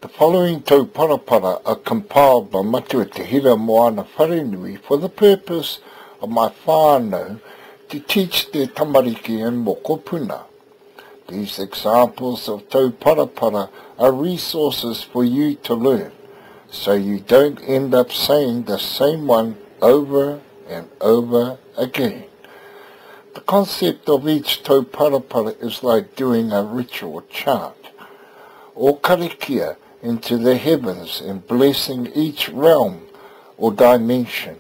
The following tauparapara are compiled by Matua Te Hira Moana Wharenui for the purpose of my whānau to teach their tamariki and mokopuna. These examples of tauparapara are resources for you to learn, so you don't end up saying the same one over and over again. The concept of each tauparapara is like doing a ritual chant or karakia into the heavens and blessing each realm or dimension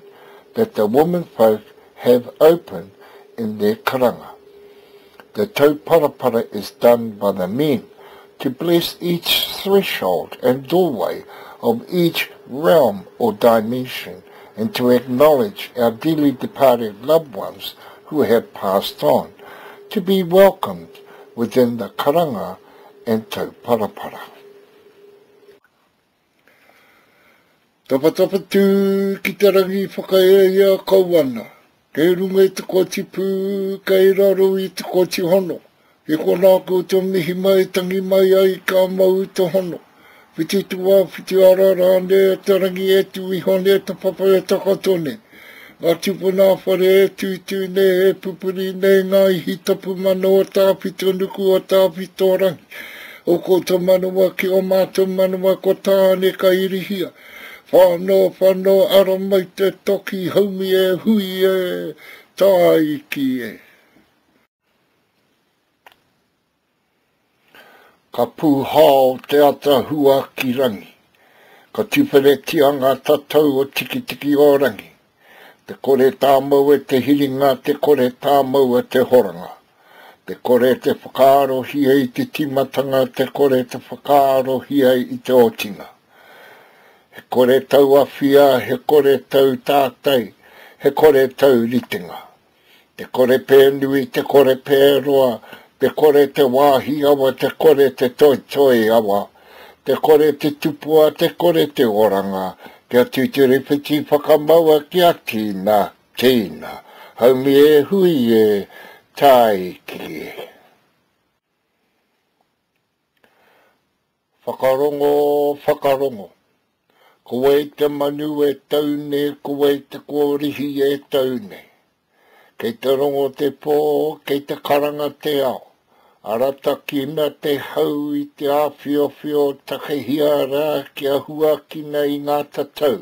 that the womenfolk have open in their karanga. The tauparapara is done by the men to bless each threshold and doorway of each realm or dimension and to acknowledge our dearly departed loved ones who have passed on, to be welcomed within the karanga and tauparapara. Tapatapa tū ki te rangi whakaea kau ana, kei runga i te koti pū, kei raro i te koti hono. I konā koutou mihi mai, tangi mai ai ka mau te hono. Whiti te wā, whiti ara rānei e te rangi e tū iho nei te papa e takoto nei. Ngā tūpuna whare e tūtū nei, e pupuri nei ngā ihi tapu mana o Tāwhito nuku o Tāwhito rangi. O koutou manawa ki o mātou manawa ko Tāne ka irihia. Whano, whano, ara mai te toki haumi e hui e, tāiki e. Ka pūhao te ata hua ki rangi. Ka tuwheretia ngā tatau o Tikitiki-o-rangi. Te kore tāmaua te hiringa, te kore tāmaua te horanga. Te kore te whakaarohia i te tīmatanga, te kore te whakaarohia i te otinga. He kore tau awhia, he kore tau tātai, he kore tau ritenga. Te kore pē nui, te kore pē roa, te kore te wāhi awa, te kore te toitoi awa, te kore te tupua, te kore te oranga, kia tūturiwhiti whakamaua kia tīna, tīna, haumi e hui e, tāiki e. Whakarongo, whakarongo. Ko wai te manu e tau nei, ko wai te kōrihi e tau nei. Kei te rongo te pō, kei te karanga te ao. Aratakina te hau i te āwhiowhio, takehia rā kia huakina i ngā tatau.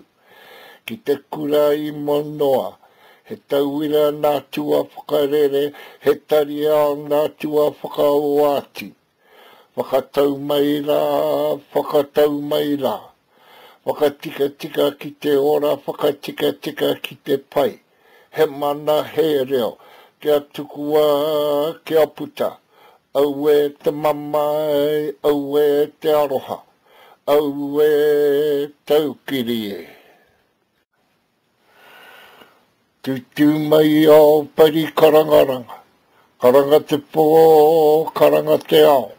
Ki te kura i Monoa, he tauira nā Tuawhakarere, he tariao nā Tuawhakaoati. Whakatau mai rā, whakatau mai rā. Whakatikatika ki te ora, whakatikatika ki te pai. He mana, he reo, kia tukua, kia puta. Auē te mamae, auē te aroha, auē taukiri e. Tūtū mai ao pari karangaranga, Karanga te pō, karanga te ao,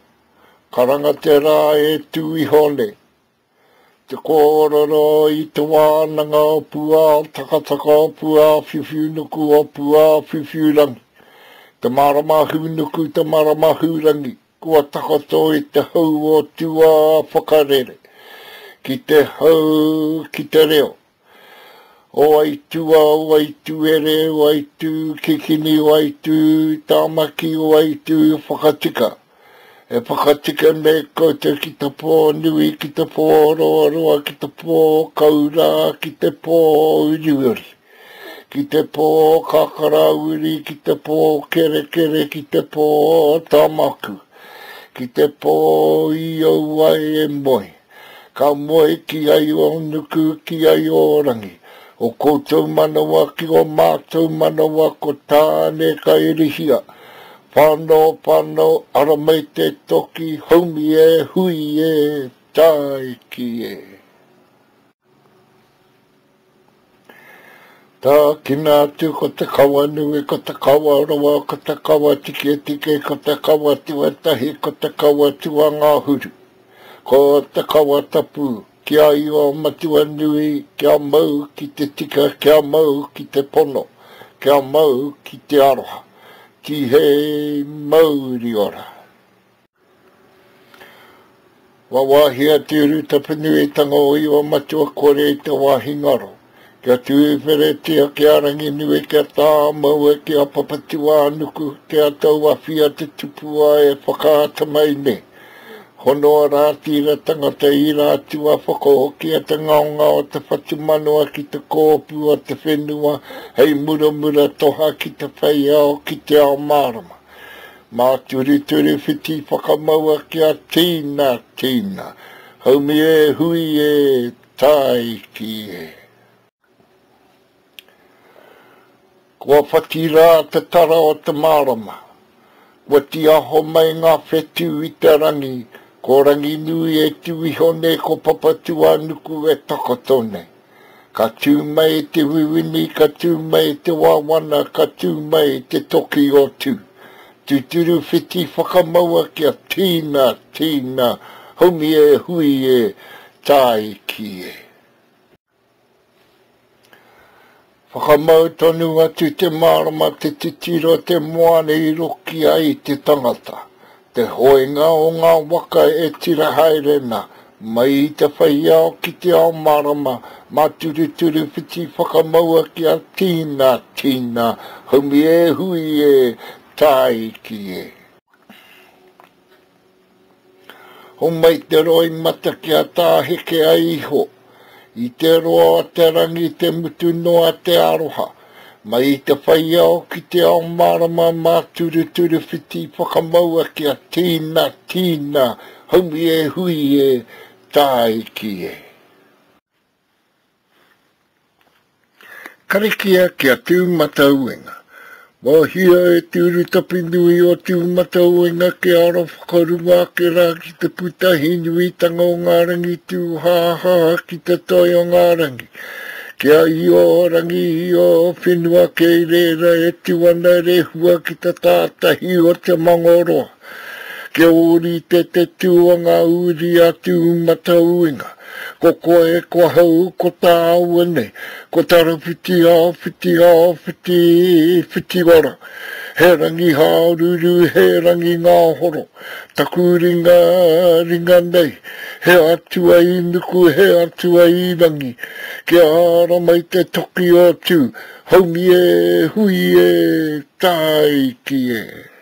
Karanga te rā e tū iho nei. Te kōrero i te wānanga o Pūāotakataka o Pūāwhiwhiunuku o Pūāwhiwhiurangi, Te marama hūnuku, te marama hūrangi, Kua takoto i te hau o Tūāwhakarere, Ki te hau, ki te reo, O Aitua, o Aituere, o Aitu Kikini, o Aitu Tamaki, o Aitu Whakatika. E whakatika nei koutou ki te pō nui, ki te pō roaroa, ki te pō kaurā, ki te pō uriuri, ki te pō kakarauri, ki te pō kerekere, ki te pō tamaku, ki te pō i au ai e moe. Ka moe ki Aionuku, ki Aiorangi. O koutou manawa ki o mātou manawa ko Tāne ka irihia. Whano, whano, ara mai te toki, haumi e, hui e, tāiki e. Tākina atu ko te kawa nui, ko te kawa roa, ko te kawa tiketike, ko te kawa tuatahi, ko te kawa tuangahuru, ko te kawa tapu, ki a Io Matua Nui, kia mau ki te tika, kia mau ki te pono, kia mau ki te aroha. Tihei mauri ora. Wawahia te urutapanuitanga o Iwa Matua Kore i te wāhi ngaro. Kia tūwheretia, kia Ranginui, kia Tāmaua, kia Papatūānuku, kia Tauawhia te tupua e whakaata mai nei. Honoa rā tira tangata ira atua whakahokia te ngaongao o te whatumanawa ki te kōpū o te whenua hei muramura toha ki te whei ao ki te ao mārama. Māturituri whiti whakamaua kia tīna, tīna. Haumi e hui e, Tāiki e. Kua whati rā te tara o te marama. Kua tiaho mai ngā whetū i te rangi, ko Ranginui e tū iho nei, ko Papatūānuku e takoto nei. Ka tū mai te wiwini, ka tū mai te wawana, ka tū mai te toki o Tū. Tūturu whiti whakamaua kia tīna, tīna, haumi e hui e, tāiki e. Whakamau tonu atu te mārama te titiro te moana i roki ai te tangata, te hoenga o ngā waka e tira haere na, mai i te whai ao ki te ao mārama, māturuturu whiti whakamaua kia tīna, tīna, haumi e hui e, tāiki e. Homai te roimata kia tāheke ai iho, I te roa o te rangi te mutu noa te aroha, Mai i te whai ao ki te ao mārama māturuturu whiti whakamaua kia tīna, tīna, haumi e hui e, tāiki e. Karakia ki a Tūmatauenga. Wāhia e te urutapi nui o Tūmatauenga kia aro whakarunga ake rā ki te pūtahi nuitanga o ngā rangi tūhāhā ki te toi o ngā rangi. Kia io rangi io whenua kei reira e tū ana rehua ki te tātahi o te mangoroa. Kia ōrite te tū o ngā uri a Tūmatauenga. Ko koe, ko ahau, ko tāua nei, ko Tarawhiti ao, whiti ao, whiti, whiti ora. He rangi hāruru, he rangi ngāhoro, taku ringa, ringa nei, he atua i nuku, he atua i rangi, kia ara mai te toki o Tū, haumi e, hui e, tāiki e.